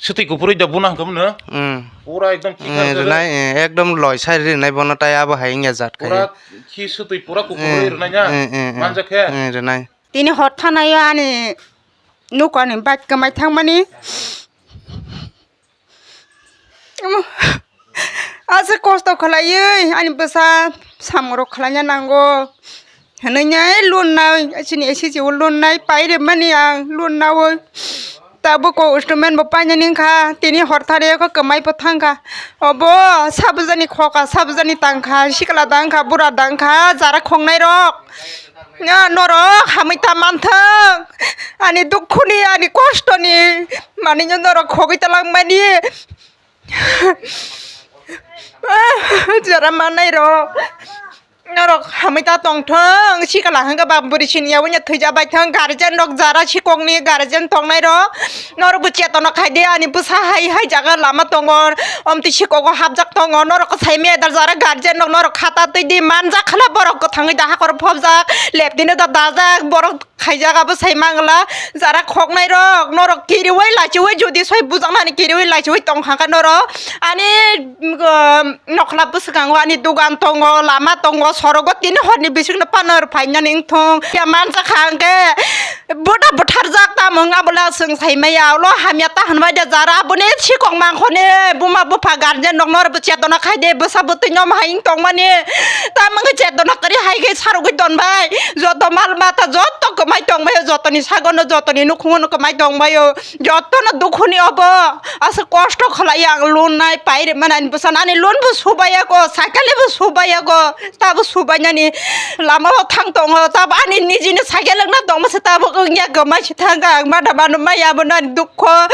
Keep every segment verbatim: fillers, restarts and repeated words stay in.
Swtwi kuphurwi da buna hwnkhe mano? Hmm. Pura ekdom chikar Hmm, jagwi. Rwnai, eh, ekdom loi sai rwnai bono tai abo hai wngya jat khai. Pura khi swtwi pura kuphurwi Hmm, rwnai na? Hmm, hmm, hmm. Manjak khe? Hmm, rwnai. Tini hor thanaio ani nukani bike kwmai thangmani. Omo, asa kosto khlaiwi ani bwsa samung rok khlaina nango. Hwnwi nai loan nai, chini S C C o loan nai, pai rwmani ang loan naui. Tabuk kok instrument bo painani wngkha, tini hor thani eko kwmai bo thangkha. Obo sabujani khoka, sabujani tangkha, sikla dangkha, bura dangkha, jara khoknai rok. Na norok hamwi ta manthwng, ani dukhuni, ani kostoni, manwi norok khogwi talangmani. Jara manai rok. Norok hamwi ta tongthwng, sikla hwnkhe ba bwrwi siniya wngya thwijak baithwng, guardian rok jara sikokni guardian tongnai rok, norokbo chetona khaidi, ani bwsa hai hai jaga lama tongo, omtwi sikogo hapjak tongo, norok sai meda jara guardian rok norok khata twidi manjak khala borok kwthangwi da hakoro phobjak, leptino da dajak, borok khaijak abo sai mangla, jara khoknai rok norok kiriwi lachiwi jodi soi bujaknani kiriwi lachiwi tongkha khe norok ani, um, nokhla bwskango ani dogan tongo, lama tongo, sorogo tini horni bisingno panor phainani wngthong ya manjakha hwnkhe buda butharjak tamung abola chwng saimaya ulo hamya ta hwnbai de jara aboni sikok mangkhoni buma bupha guardian rok norok chetona khaide bwsa bwtwi nom hai wng tongmani tamung chetona kwrwi hai khe sarogwi tonbai joto mal mata joto kwmai tongbai jotoni sagono jotoni nukhungo kwmai tongbai. Jotono dukhuni obo, asa kosto khlai ang loan nai pai rwmani ani bwsa ani loan bo subaiya ko, cycle bo subaiya ko, tabo subainani lama o thang tongo, tabo ani nijini cycle wngna tongma se tabo wngya kwmai se thang ang mada mano maya bo nani dukho.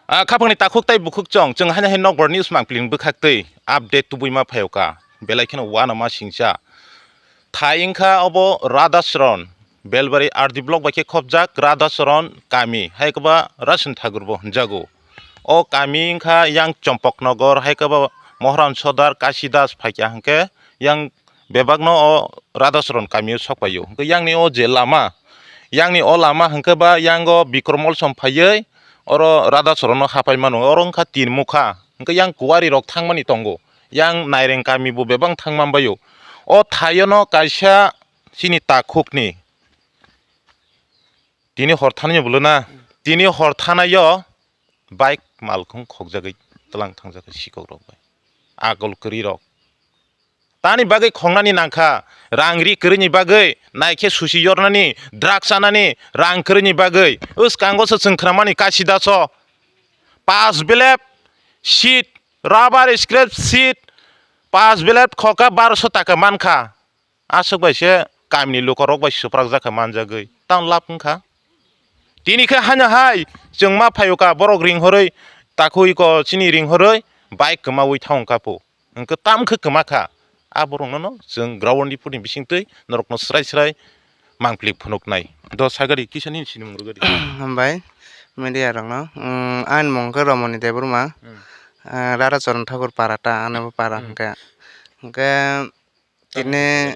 Ah, khapangni takhuk tai bukhuk chong, chwng haino hai nokbar news mangpili bwkhak twi update tubui ma phaio ka, belai kheno uanama singcha. Thai wngkha obo Radhacharan, Belbari R D block bai khe khopjak Radhacharan kami, hai khe ba Rasun Thakur bo hwnjago. O kami wngkha yang Chompoknogor, hai khe ba Mohran Sodar, Kasidas phaikya hwnkhe yang bebakno o Radhacharan kamio sokpaio. Hwnkhe yangni o je lama, yangni o lama hwnkhe ba yango Bikrom Olsom phaiwi oro Radhacharanno hapai mano, oro wngkha tin mukha. Hwnkhe yang kuwari rok thangmani tongo, yang Naireng kami bo bebak thangma baio. O thaiono kaisa chini takhukni tini hor thani bolo na, tini hor thanaio bike malkhung khokjagwi tlang thangjak sikok rok bai, agol kwrwi rok. Tani bagwi khongnani nangkha, rang ri kwrwini bagwi, naikhe susi yornani, drugs chanani, rang kwrwini bagwi. Bwskango se chwng khramani Kasidaso. Pas belep seat, rubber scrap seat, pas belep khoka barosho taka mankha. Aswk bai se kamini lukorok bai swprakjak kha manjagwi. Tamo lab wngkha. Tini khe haino hai chwng ma phaio ka borok ringhorwi takhuk iko chini ringhorwi bike kwmaui thangkha po. Hwnkhe tam khe kwma kha. A borokno no chwng ground ni phuti bising twi norokno srai srai mangpili phunuknai. Do sagari kisa nini sinimung rwgadi. Hambai media rokno. Ani mung khe Romoni Debbarma. Hmm. Ah, Rara Charan Thakur para ta, ano para Hmm. hwnkhe. Hwnkhe Tini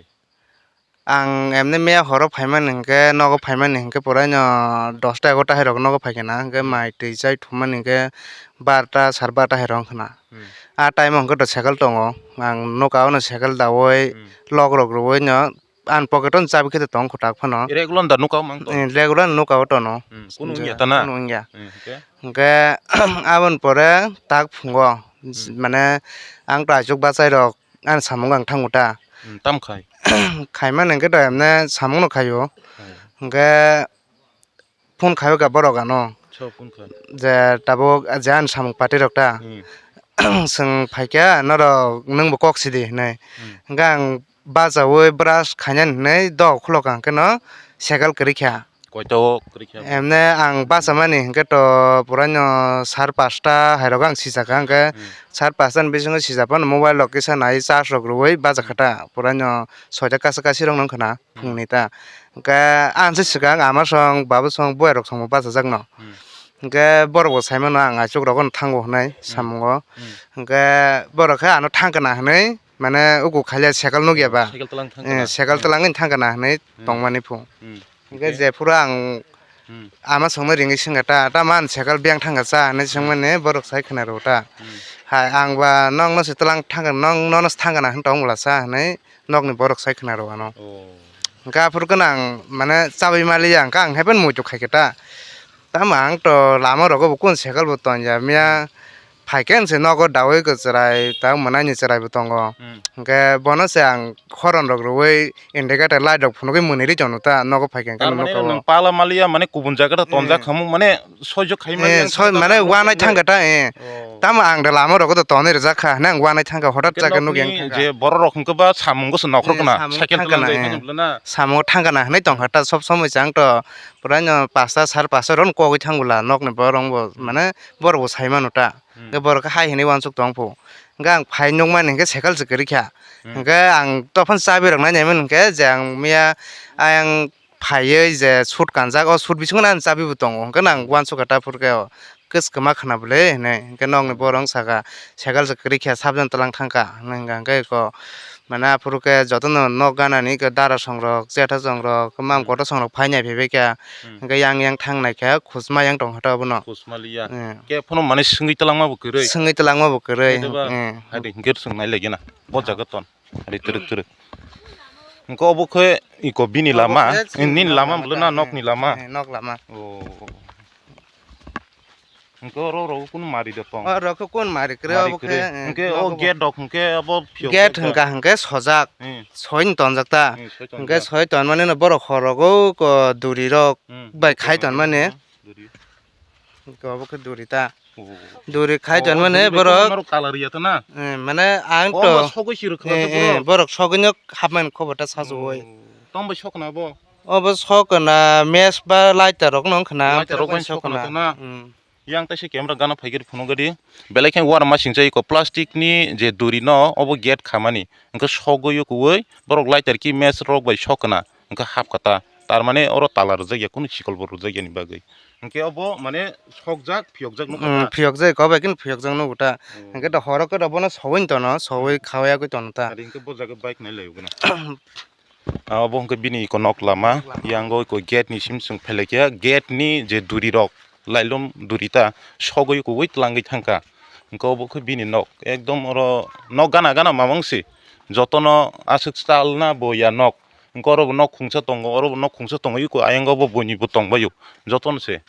ang emni meya horo phaimani hinkhe, nogo phaimani hinkhe, puraino dosta egarota hai rok nogo phaikhe na, hinkhe Hmm. mai twi chai thummani hinkhe, barota, sar barota hai rok wngkha na. Hmm. A time o hinkhe to cycle tongo, ang noka o no cycle daui, Hmm. lok rok rwui no, ani pocket o no chabi khe tong kwtak phano. Regular da noka o mang to? Eh, regular noka o tono. Hmm. Kunu wngya ta na? Kunu wngya. Hmm, hinkhe? Hinkhe aboni pore tak phungo, Hmm. mane ang to achuk bachai rok, ani samung ang thango ta. Hmm, tam khai? Khaimani hinkhe to emne samung no khaio. Hmm. Hinkhe phone khaio ka borok ano. So phone khai? Je tabuk je ani samung party rok ta. Hmm. Chwng phaikha norok nwng bo kok sidi hinwi. Hmm. Hinkhe ang bachaui brush khainani hinwi dok khulok ang khe no cycle kwrwi kha. Koito kwrwi kha? Emne ang bachamani hinkhe to puraino sar pasta hai rok ang sijak kha, hinkhe Hmm. sar pasta ni bisingo sijak phano mobile rok kisa nai charge rok rwui bachakha ta, puraino soita kaisa kaisa rok no wngkha na Hmm. phungni ta. Hinkhe ang se swkang ama song, baba song, boya rok song bo bachajak no. Hmm. Hinkhe borok bo sai mano ang achuk rok no thango hinwi Hmm. samungo. Hmm. Hinkhe borok khe ano thang kana hinwi mane uku khalia cycle nukya ba. Cycle tlang thang Eh, kana. Cycle Hmm. tlangwi thang kana hinwi Hmm. tongmani phung. Hmm. Hinkhe Hinkhe? Jephuru ang Hmm. Ama songno ringwi swngkha ta, "Tamo ani cycle biyang thangkha cha?" hinwi Hmm. swngmani borok sai khna rwo ta. Hmm. Hai ang ba nokno se twlang thangkha, nok nono se thangkha na hwn tong bwla cha hinwi nokni borok sai khna rwo ano. Oh. Hwnkhe aphuru khe ang mane chabai maliya, hwnkhe ang hapheno muitu khaikha ta. Tamo ang to lama rogo bo kunu cycle bo tonjak miya. Hmm. Phaikhe se nogo daui kwchwrai ta mwnai ni chwrai bo tongo. Hmm. Hwnkhe bono se ang horn rok rwui indicator light rok phunugui mwnwi ri tongo ta nogo phaikhe hwnkhe. Tar mane nogo nwng pala maliya mane kubun jaga ta tonjak khamu mane sojok khai maliya. Eh, soi mane wanai thangkha ta, eh. Oh. Tamo ang da lama rogo to tonwi rijak kha, hwnwi ang wanai thangkha, hothat chakhe nukya wngkha. Je borok rok hwnkhe ba samungo se nokhorkha na, cycle thangkha na, eh. Samungo thangkha na hwnwi tongkha ta, sob somoi se ang to pura no pasta sar pasta rok kogwi thang bwla nokni borok bo, hmm, mane borok bo sai mano ta. Hmm. Hwnkhe borok khe hai hwnwi uansuk tong phu. Hwnkhe ang phai nukmani hwnkhe cycle se kwrwi kha. Hmm. Hwnkhe ang tophon chabi rok nai naimani hwnkhe je ang miya ayang phaiwi je sut kanjak, o sut bisingo ani chabi bo tongo. Hwnkhe ang uansuk kha ta phuru khe o kwchwkma khna bwle hinwi. Hwnkhe nokni borok wng sakha cycle se kwrwi kha, sabjani twlang thangkha hinwi hwnkha hwnkhe ko. Mane aphuru khe jotono nok ganani khe dara songrok, chetha songrok, mam kotor songrok phai nai phaibai kha. Hmm. Hwnkhe yang yang thang nai khe khusma yang tong kha ta obono. Khusma liya. Hmm. Khe phano mane swngwi twlangma bo kwrwi. Swngwi twlangma bo kwrwi. Khe ba hmm. Hai de hwnkhe swng nai lai gena. Bo jaga ton. Ari twrwk twrwk. Hwnkhe obo khe iko bini lama, obo khe nini lama lama bwlwna ta, nokni lama. Eh, nok lama. Oh. Hwnkhe oro rok kunu mari de tong. O rok khe kunu mari kwrwi, mari obo khe, kwrwi. Eh, hwnkhe o nogo bo. Gate rok hwnkhe abo phiyok gate gate hwnkha hwnkhe sojak. Hmm. Soini tonjak ta. Hmm, soi tonjak. Hwnkhe soi tonmani no borok hor rogo ko duri rok hmm, bai khai tonmani. Duri. Hwnkhe obo khe duri ta. Oh. Duri khai tonmani borok. Norok colour ya ta na? Eh, mane ang to. Sogwi si rwkha eh, ta eh, borok. Borok sogwino hapmani khobor ta sajagwi. Oh. Tong bai sokna bo? Obo sokna match ba lighter rok no wngkha na. Lighter rok bai sokna ta na? Hmm. Yang taisa camera gana phaikhe phunukgwi di. Belai khe uanamasingcha iko plastic ni je duri no obo gate khamani. Hwnkhe sogwi ukuwi borok lighter ki match rok bai sokna. Hwnkhe hapkha ta. Tar mane oro tala rwjak ya, kunu sikol bo rwjak yani bagwi. Hwnkhe obo mane sokjak, phiyokjak nukha ta. Hmm, phiyokjak, kok bai kheno phiyokjak nugo ta. Hmm. Hwnkhe to horo khe bono sowui tono, sowui khawai yagwi tono ta. Ari hwnkhe bo jaga bike nai laio gana. Ah, obo hwnkhe bini iko nok lama, nok lama. Yango iko gate ni sim swng phailaikia, gate ni je duri rok, lailum duri ta, sogwi kubui twlangwi thangkha. Hwnkhe obo khe bini nok, ekdom oro nok gana gana mamang se. Jotono aswk chal na bo ya nok. Hwnkhe oro bo nok khungsa tongo, oro bo nok khungsa tongo, iko ayang o bo buini bo tongbaio, jotono se.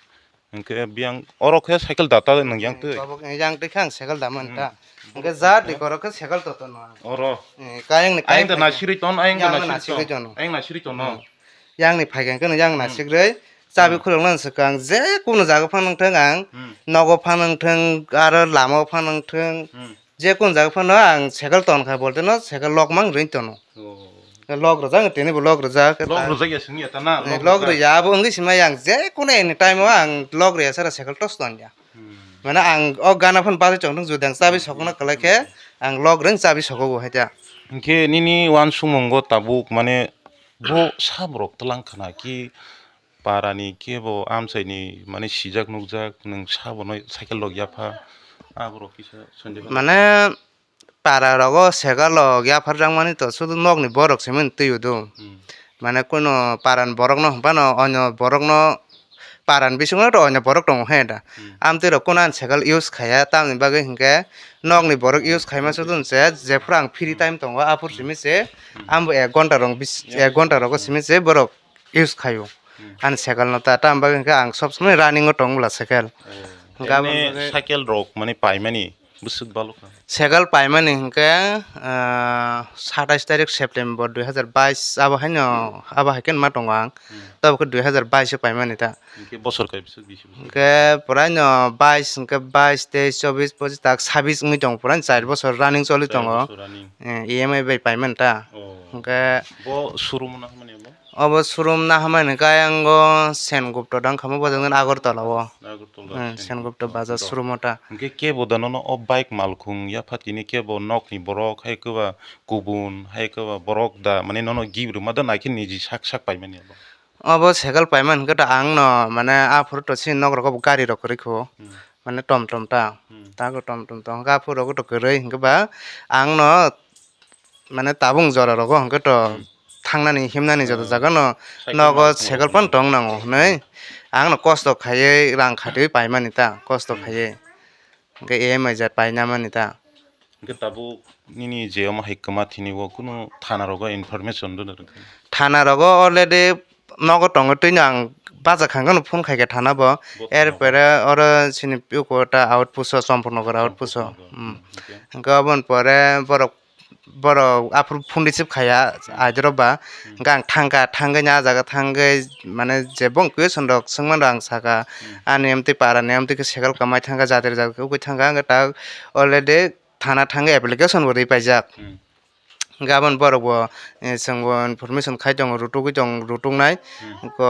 Hwnkhe biyang oro khe cycle da ta nwng yang twi. Tabuk yang twi khe ang cycle da man ta. Hmm. Hwnkhe ja twi korok khe cycle to tono ang. Oro. Eh, kayang ni ayang kayang da phai nasirwi ton, ayang da yang nasirwi ton. Nasirwi tono. Ayang nasirwi tono. Hmm. Yang ni phai khe yang hmm. Nasirwi chabi hmm. Khuluk nang swkang je kunu jaga phang nang thang ang. Hmm. Nogo phang nang thang, aro lama o phang nang thang. Hmm. Je kunu jaga phano ang cycle ton kha bolte no cycle lok mang rwi tono. Oh. Lok rwjak, tini bo lok rwjak. Lok rwjak ya sini ya ta na, eh, lok lok rwjak. Rwya, abo wngwi sima yang je kunu any time o ang lok rwya sara cycle tos ton ya. Hmm. Mane ang o gana phano bagwi chong thung judang chabi hmm. Sokno kwlai khe ang lok rwng chabi soko bo hai ta. Hwnkhe nini uansukmungo tabuk mane bo saborok twlang khna ki Parani kebo amchaini mane sijak nukjak, nwng sabono cycle rok yapha, aborok kisa sonjak. Mane para rogo cycle rok yapharjakmani to sudu nokni borok simi twiwi do. Hmm. Mane kuno parani borokno hwnphano onyo borokno parani bisingo to onyo borok tongo he da. Hmm. Amtwi rok kuno ani cycle use khaya tamni bagwi hinkhe nokni borok use khaima sudu se jephuru ang free hmm. Time tongo aphuru hmm. Simi se hmm. Ambo ek ghonta rok bis-, yeah. Ek ghonta rogo simi se borok use khaio. Hmm. Ani cycle no ta, tamo bagwi hwnkhe ang sob somoi running o tong bwla cycle. Oh. Hwnkhe aboni bagwi cycle rok mani paimani bwswk balo kha. Cycle paimani hwnkhe, ah, satais tarik September dui hazar bais abo haino, abo hai khe ma tongo ang. Hmm. Tabukhe dui hazar bais o paimani ta. Hwnkhe bosor kai bwswk bisi bwswk? Hwnkhe puraino bais, hwnkhe bais, teis, chobis, pochis, tak sabis wngwi tongo, puraino char bosor running choli tongo. Char bosor running. Eh, E M I bai paimani ta. Oh. Hwnkhe bo showroom no hamani abo? Obo showroom naharmani khe ayang o Sengupta dang kha mo bwsajak nani Agartala o. Agartala, hmm, Sengupta. Sengupta Bazar showroom o ta. Hwnkhe kebo da nono o bike malkhung yapha tini kebo nokni borok hai khe ba kubun hai khe ba borok da mane nono gift rwma da naikhe niji sak sak paimani abo. Obo cycle paimani hwnkhe to ang no mane aphuru to chini nok rogo bo gari rok kwrwi kho. Hmm. Mane tom tom ta. Hmm. Tago tom tom tong khe aphuru rogo to kwrwi hwnkhe ba ang no mane tabung jora rogo hwnkhe to hmm. Thangnani himnani joto ah, jaga no cycle nogo cycle pan tong nango hwnwi hmm. Ang no kosto khaiwi rang khatiwi paimani ta, kosto Hmm. khaiwi. Hwnkhe E M I jat paina mani ta. Hwnkhe tabuk nini je omo hai kwma thini o kunu thana rogo information rwna rwkha? Thana rogo already nogo tongo, twino ang bacha khangkhe no phone khaikha thana bo. Bo thana bo. Erpore oro chini puko ta outpost o, Champurnagar outpost o. Champurnagar. Hmm. Hmm, hwnkhe? Hwnkhe oboni pore borok, borok aphuru phone receive khaiya Hmm. aidoro ba. Hmm. Hwnkhe ang thangkha, thangwi ni ah jaga thangwi mane je bong question rok swngmano ang sakha. Hmm. Ani amtwi para ni amtwi khe cycle kwmai thangkha, jatri jatri khe ugwi thangkha, hwnkhe ta already thana thangwi application bo rwi paijak. Hmm. Hwnkhe aboni borok bo, eh, chwng bo information khai tongo, rutugwi tong-, rutuknai. Hmm. Ko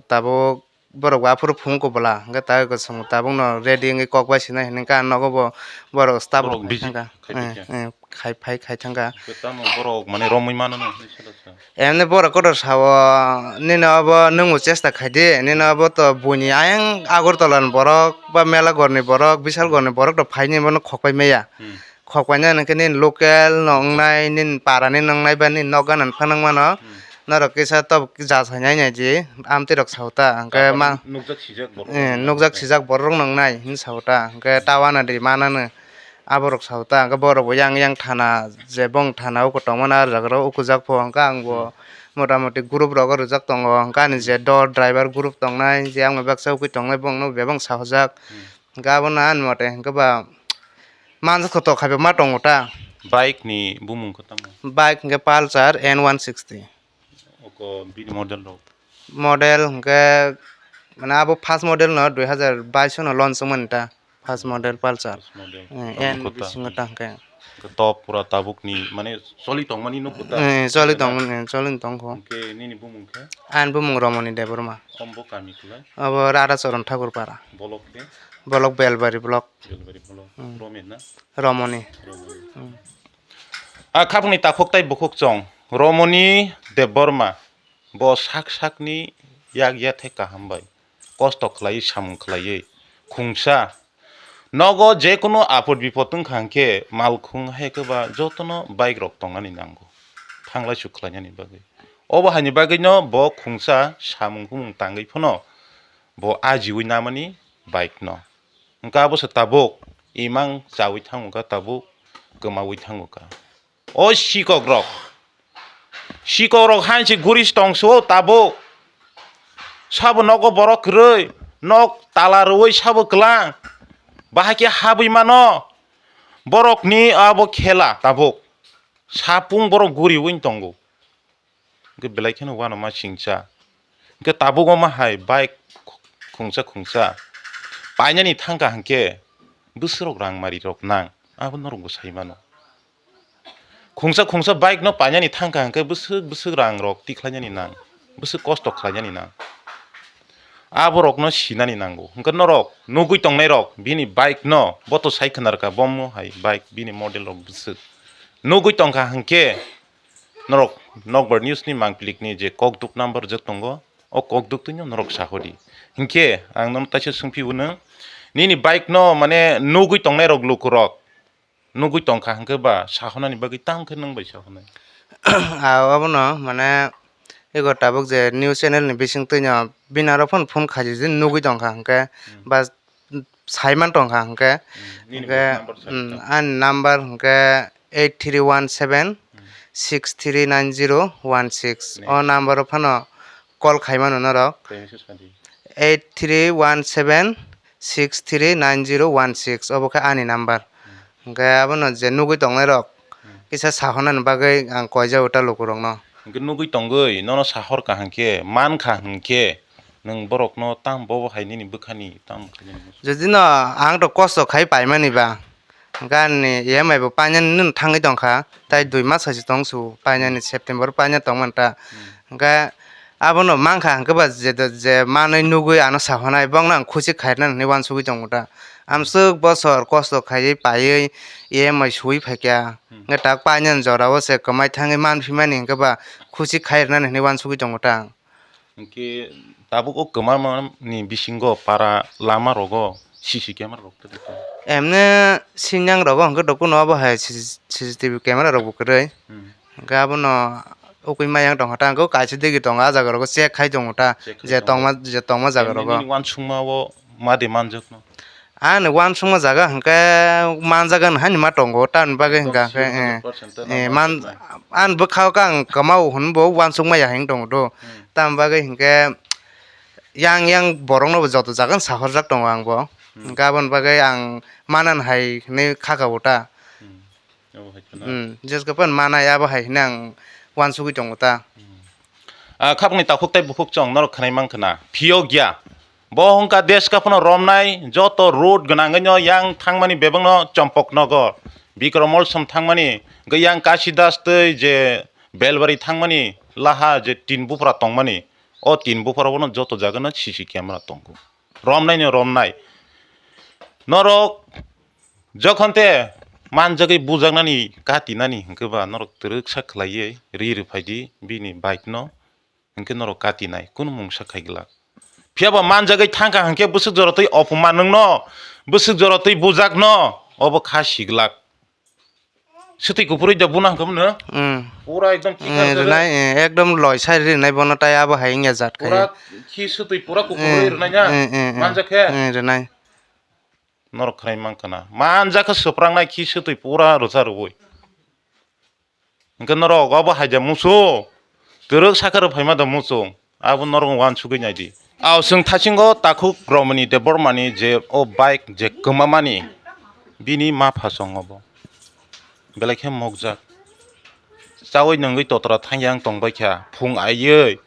tabuk borok bo aphuru phunuk kubula, hwnkhe ta ko chwng tabukno ready wngwi kok bai sinai hinwi kha nogo bo borok staff rok Borok khai busy thangkha. Khai Eh, thangkha. Eh, khai phai khai thangkha. Hwnkhe tamo borok mane romwi mano no hinwi salo sa. Emni borok kotor sao, "Nini obo nwng bo chesta khai di, nini obo to buini ayang Agartala ni borok ba Melagor ni borok, Bishalgarh ni borok rok phaini bono khokpai maya." Hmm. Khokpaina hwnkhe nini local no wngnai, nini para ni no wngnai ba nini nok gana ni phano wngmano. Hmm. Norok kisa tok jasainai nai di, amtwi rok sao ta, hwnkhe Tabuk ma, nukjak sijak borok eh, rok nukjak wngkha. Sijak borok rok no wngnai hinwi sao ta, hwnkhe tawana di manano. Aborok sao ta, hwnkhe borok bo yang yang thana, je bong thana uko tongmani ah jaga rok ukujak pho, hwnkhe ang bo Hmm. motamoti group rogo rwjak tongo, hwnkhe ani je Hmm. dol driver group tongnai, je ang bai baksa ukui tongnai, bongno bebak sahojak. Hmm. Hwnkhe abono ani mote hwnkhe ba manjak khe tok hai ma tongo ta. Bike ni bumung khe tamo? Bike hwnkhe Pulsar N one sixty. Oko bini model rok? Model hwnkhe mane abo first model no dui hazar baish no launch wngmani ta, first model Pulsar. First model. Eh, Tamo N kota. Bisingo ta hwnkhe. Hwnkhe top pura tabuk ni mane choli tongmani no kota? Eh, choli Hwnkhe na? Tongmani, eh, choli tongkho. Hwnkhe nini bumung khe? Ani bumung Romoni Debbarma. Ombo kami kwlai? Abo Radhacharan Thakur Para. Bolok khe? Bolok Belbari block. Belbari block. Hmm. Romen na? Romoni. Romoni. Hmm. A khapungni takhuk tai bukhuk chong Romoni Debbarma, bo sak sakni yak yathai kaham bai kosto khlaiwi samung khlaiwi khungsa nogo jekunu aphod bipod wngkha hwnkhe malkhung hai khe ba jotono bike rok tongnani nango thanglai su khlainani bagwi. Obo haini bagwino bo khungsa samung humung tangwi phano bo ajiui namani bike no. Hwnkhe abo se tabuk imang chaui thango kha, tabuk kwmaui thango kha. O sikok rok, sikok rok hain se guri tong se o tabuk. Sabo nogo borok kwrwi, nok tala rwui sabo kwlang. Bahai khe habwi mano. Borokni abo khela tabuk. Sapung borok guri wng tongo. Hwnkhe belai kheno uanama singcha. Hwnkhe tabuk omo hai bike khungsa khungsa painani thangkha hwnkhe bwswk rok rang mari rok nang, abo norokbo sai mano. Khungsa khungsa bike no painani thangkha hwnkhe bwswk bwswk rang rok tikhlainani nang, bwswk kosto khlainani nang. Aborokno sinani nango. Hwnkhe norok nugui tongnairok bini bike no boto sai khwnarkha, bomo hai bike bini model rok bwswk nugui tongkha hwnkhe norok Nokbar News ni mangpili ni je kokduk number rijak tongo, o kokduk twino norok sahodi. Hinkhe ang nono taisa swngphibwnw, nini bike no mane nugui tongnairok lukurok nugui tongkha hwnkhe ba sahonani bagwi tamo khe nwng bai sahonai? Ah, obono mane ego tabuk je news channel ni bising twino bini aro phano phone khaijak nugui tongkha hwnkhe Hmm. ba saiman tongkha hwnkhe, Hmm, nini hwnkhe, bo number sa hmm, kha. Ani number hwnkhe eight three one seven six three nine zero one six. Next. O number o phano call khaimano norok. Tei message kha di. Eight three one seven six three nine zero one six, obo khe ani number. Hmm. Hwnkhe abono je nugui tongnairok Hmm. kisa sahonani bagwi ang koijago ta lukurokno. Hwnkhe nugui tongwi nono sahor kaham khe, man kha hwnkhe, nwng borokno tamo bobo hai nini bwkhani tamo khainani muchung? Jodi no ang to kosto khai paimani ba, hwnkhe ani E M I bo painani nini thangwi tongkha, tai dui mas hai se tong su painani, September paina tongmani ta. Hmm. Hwnkhe abono mankha hwnkhe ba je, je manwi nugwi ano sahonai bokno ang khusi khairnani hinwi uansugwi tongo ta. Amswk bosor kosto khaiwi paiwi E M I suwi phaikha, Hmm. hwnkhe tak painani jorao se kwmai thangwi manphimani hwnkhe ba khusi khairnani hinwi uansugwi tongo ta ang. Hwnkhe tabuk o kwmamani bisingo para lama rogo C C camera rok tei tong? Emne sinyang rogo hwnkhe dokuno abo hai C C T V camera rok bo kwrwi. Hmm. Hwnkhe abono Ukui maya wng tongkha ta, hwnkhe kaisa digi tongo, ah jaga rogo check khai tongo ta, Check khai je tongo. tongma, je tongma jaga Nini, rogo. nini uansukma o madi manjakno? Ani uansukma jaga hwnkhe manjak ani haino ma tongo, tamni bagwi Ekdom hwnkha khe, sure, eh, hundred percent ta eh, man, manjaknai. Ani bwkhao khe ang kwmao hwnbo uansukma ya hinwi tongo do. Hmm. Tamni bagwi hwnkhe yang yang borokno bo joto jaga sahorjak tongo ang bo. Hmm. Hwnkhe aboni bagwi ang manani hai hinwi kha kha bo ta. Hmm. Abo hai kheno. Hmm, jeske phano manai abo hai hinwi ang uansugwi tongo ta. Hmm. Ah, khapangni takhuk tei bukhuk chwng norok khwnai mankha na. Phiyok ya. Bo hwnkha deska phano romnai, joto road gwnangwi no yang thangmani bebakno Chompok Nogor, Bikrom Molsom thangmani, hwnkhe yang Kasidas tei je Belbari thangmani laha je tin bupra tongmani, o tin bupra bono joto jaga no C C camera tongo. Romnai no romnai. Norok Jokhon te manjagwi bujaknani katinani hwnkhe ba norok twrwksa khlaiwi ri rwphaidi bini bike no, hwnkhe norok katinai kunu mungsa khai glak. Phiya ba manjagwi thangkha hwnkhe bwswk jora twi ophuman nwngno, bwswk jora twi bujakno, obo kha siglak. Swtwi kuphurwi da buna hwnkhe mano? Hmm. Pura ekdom Eh, tikar rwnai, eh, ekdom loi sai rwnai bono tai abo hai wngya jat khai. Pura khi swtwi pura kuphurwi Eh, rwnai na? Eh, eh, eh. Manjak khe? Eh, rwnai. Norok khwnai mankha na. Manjak khe swprangnai khi swtwi pura rwcha rwui. Hwnkhe norok obo haida muchung. Twrwk sakha rw phaima da muchung. Abo norok uansugwi naidi. Ao chwng thasingo takhuk Romani Debbarmani je o bike je kwmamani bini mapha chongo bo. Belai khe mokjak. Chaui nungwi totra thangyang tongbaikha. Phung aiwi.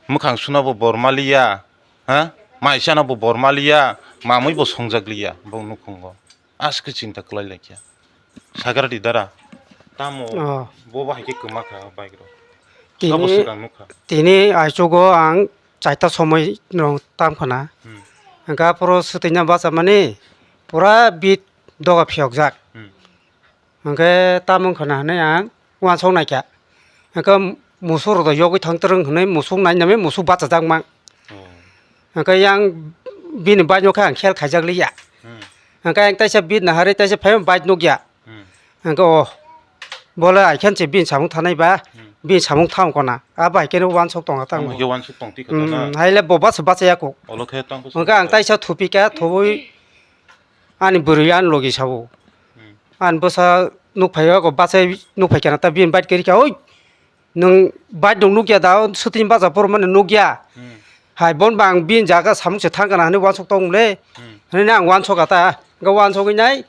Mwkhang suna bo bor maliya. Ha? Mai chana bo bor maliya, mamui bo songjak liya, bo nukhungo. Aske chinta kwlai laikya. Sagarati dara, tamo Oh. Bo bahai khe kwma kha bike rok. Tini, Abo swkang nukha. Tini aichugo ang chaita somoi rong tam khana. Hmm. Hwnkhe aphuru swtwina bachamani pura bit doga phiyokjak. Hmm. Hwnkhe tamo wngkha na hwnwi ang uansuk naikha. Hwnkhe musuk rok yogwi thang twrwng hwnwi musuk nai nai musuk bachajak mang. Oh. Hwnkhe yang bini bike no khe ang khel khaijak liya. Hmm. Hwnkhe ang taisa bit naharwi taisa phai bike nukya. Hmm. Hwnkhe o bole aikhan se bini samung thanai ba, Hmm. Bini samung thang kona. A bai khe uansuk tong tang. Tamo khe uansuk tong twi kha Hmm, na. Haile bo basa bachaya kho. Olo khe tang kho Hwnkhe ang song taisa thupika thubui ani bwrwi ani logi sabo. Hmm. Ani bwsa nuk phai o, bachai nuk phai kana ta bini bike kwrwi kha, "Oi, nwng bike rok nukya da, o swtwini bacha phuru mani nukya." Hmm. Hai, bon bang bini jaga samung se thang kana hwnwi uansuk tong le. Hmm. Hwnwi ang uansuk kha ta. Hwnkhe uansugwi nai,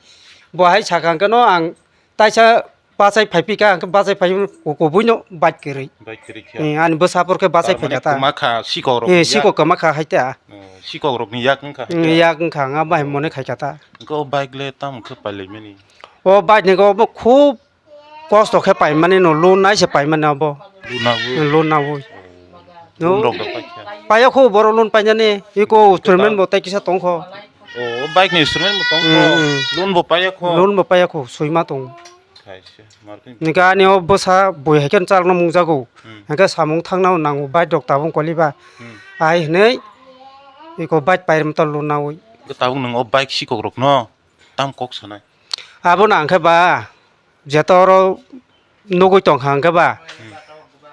bo hai sakha hwnkhe no ang taisa bachai phai phi kha, hwnkhe bachai phai kobui no bike kwrwi. Bike kwrwi khe. Eh, ani bwsa phuru khe bachai phai kha ta. Kwma kha, sikok rok Eh, ni yak. Sikok kwma kha hai ta. Oh, sikok rok ni yak wngkha hai ta. Eh, yak wngkha, ang abo hai mone khai kha ta. Hwnkhe o bike le tamo khe pailai mani? O bike ni obo khub kosto khe paimani no, loan nai se paimani abo. Loan nabwi? Loan nabwi. Oh. No. Loan rok da paikha? Paiya kho, borok loan painani, iko instrument bo tai kisa tongkho. Oh, bike ni instrument bo tongkho. Mm, mm. Loan bo paiya kho? Loan bo paiya kho, soima tong. Kaisa, martin. Nika ani o bwsa bui hai khe chalno mungjago. Hmm. Hwnkhe samung thangna nango bike rok tabung koliba. Hmm. Ai hwnwi iko bike pairwm ta loan nawi. Tabuk nwng o bike sikok rok no tam kok sanai? Abono ang khe ba, jeto oro nugui tong kha hwnkhe ba,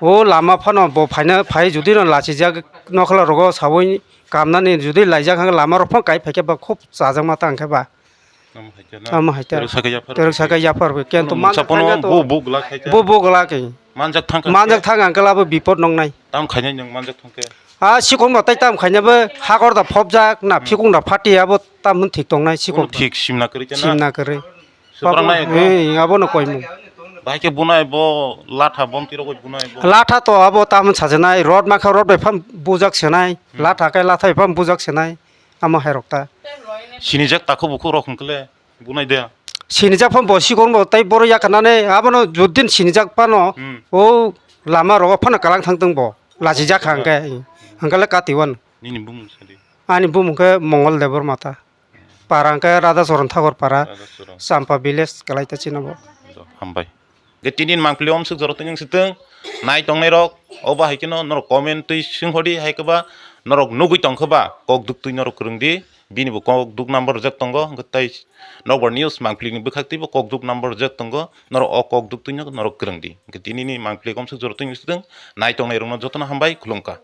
o lama phano bo phaina phai judi no lachijak nokhola rogo saui kamnani judi laijak hwnkhe lama rok phano kai phaikhe ba khub chajakma ta hwnkhe ba. Omo hai khe na? Omo hai khe. Teruk sakai yaphar. Teruk sakai yaphar bo. Kento Bono manjak mungsa pono thangya to. Bu, bu glak hai khe. Bu, bu glak hai. Manjak thang kha Manjak khe? Thang hwnkhe labo bipot nongnai. Tam khainai nwng manjak thang khe? A sikong no tai tam khaina bo hakor da phobjak na Hmm. Phikung da phati abo tam hwn thik tongnai sikong. Bono thik simna kwrwi khe na? Simna kwrwi. Swprangnai Abo, abo? Eh, abono koimung. Bahai khe bunai bo latha bomti rogwi bunai bo. Latha to abo tamon sajanai, rod makha rod bai pham bujak senai, Hmm. Latha khe latha bai pham bujak senai, amo hai rok ta. Sinijak takhuk bukhuk rok hwnkhe le bunai de. Sinijak pham bo sikong bo tei boro yakarnani abono judin sinijak phano Hmm. O lama rogo phano kalang thang tong bo lachijak kha hwnkhe, hwnkhe le kati wano. Nini bumung sadi? Ani bumung khe Mongol Debbarma ta. Para hwnkhe Radhacharan Thakur para, Radhacharan. Champa village kwlai ta chini bo. Do, hambai. Ge tini ni mangpili omswk jora twi wng swtwng, nai tongnai rok, obo hai kheno norok comment twi swng hodi hai khe ba norok nugui tong khe ba kok duk twi norok kwrwng di, Bini bo kok duk number rwjak tongo, hwnkhe tei nokbar news mangpili ni bwkhak teibo kok duk number rwjak tongo, norok o kok duk twino norok kwrwng di. Hwnkhe tini ni mangpili komsuk jora twino swtwng, nai tongnai rokno jotono hambai, khulumkha.